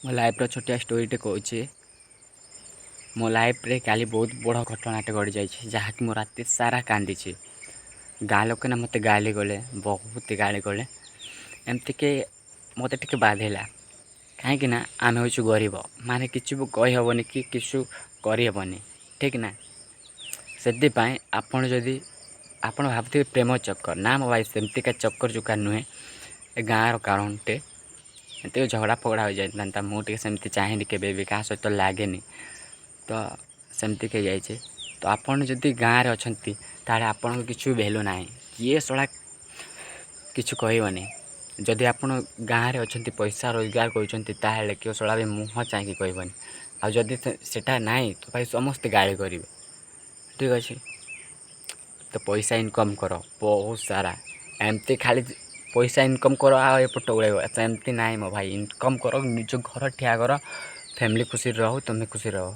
ମୋ ଲାଇଫ୍ର ଛୋଟିଆ ଷ୍ଟୋରିଟେ କହୁଛି। ମୋ ଲାଇଫ୍ରେ କାଲି ବହୁତ ବଡ଼ ଘଟଣାଟେ ଘଟିଯାଇଛି, ଯାହାକି ମୁଁ ରାତି ସାରା କାନ୍ଦିଛି। ଗାଁ ଲୋକେ ନା ମୋତେ ଗାଳି କଲେ, ବହୁତ ଗାଳି କଲେ। ଏମିତିକି ମୋତେ ଟିକେ ବାଧିଲା, କାହିଁକି ନା ଆମେ ହେଉଛୁ ଗରିବ, ମାନେ କିଛି ବି କହିହେବନି କି କିଛି କରିହେବନି, ଠିକ୍ ନା? ସେଥିପାଇଁ ଆପଣ ଯଦି ଆପଣ ଭାବୁଥିବେ ପ୍ରେମ ଚକ୍କର, ନା ମୋ ଭାଇ, ସେମିତିକା ଚକ୍କର ଚୁକା ନୁହେଁ। ଏ ଗାଁର କାରଣଟେ ଏତିକି ଝଗଡ଼ା ଫଗଡ଼ା ହୋଇଯାଇଥାନ୍ତା। ମୁଁ ଟିକେ ସେମିତି ଚାହେଁନି, କେବେ ବି କାହା ସହିତ ଲାଗେନି, ତ ସେମିତି ହେଇଯାଇଛି। ତ ଆପଣ ଯଦି ଗାଁରେ ଅଛନ୍ତି, ତାହେଲେ ଆପଣଙ୍କ କିଛି ବି ଭ୍ୟାଲୁ ନାହିଁ। କିଏ ଶଳା କିଛି କହିବନି। ଯଦି ଆପଣ ଗାଁରେ ଅଛନ୍ତି, ପଇସା ରୋଜଗାର କରୁଛନ୍ତି, ତାହେଲେ କିଏ ଶଳା ବି ମୁହଁ ଚାହିଁକି କହିବନି। ଆଉ ଯଦି ସେଟା ନାହିଁ ତ ଭାଇ, ସମସ୍ତେ ଗାଳି କରିବେ, ଠିକ୍ ଅଛି? ତ ପଇସା ଇନକମ୍ କର ବହୁତ ସାରା। ଏମିତି ଖାଲି ପଇସା ଇନକମ୍ କର ଆଉ ଏପଟ ଉଡ଼େଇବ, ସେମିତି ନାହିଁ ମୋ ଭାଇ। ଇନକମ୍ କର, ନିଜ ଘର ଠିଆ କର, ଫ୍ୟାମିଲି ଖୁସିରେ ରହୁ, ତୁମେ ଖୁସିରେ ରହ।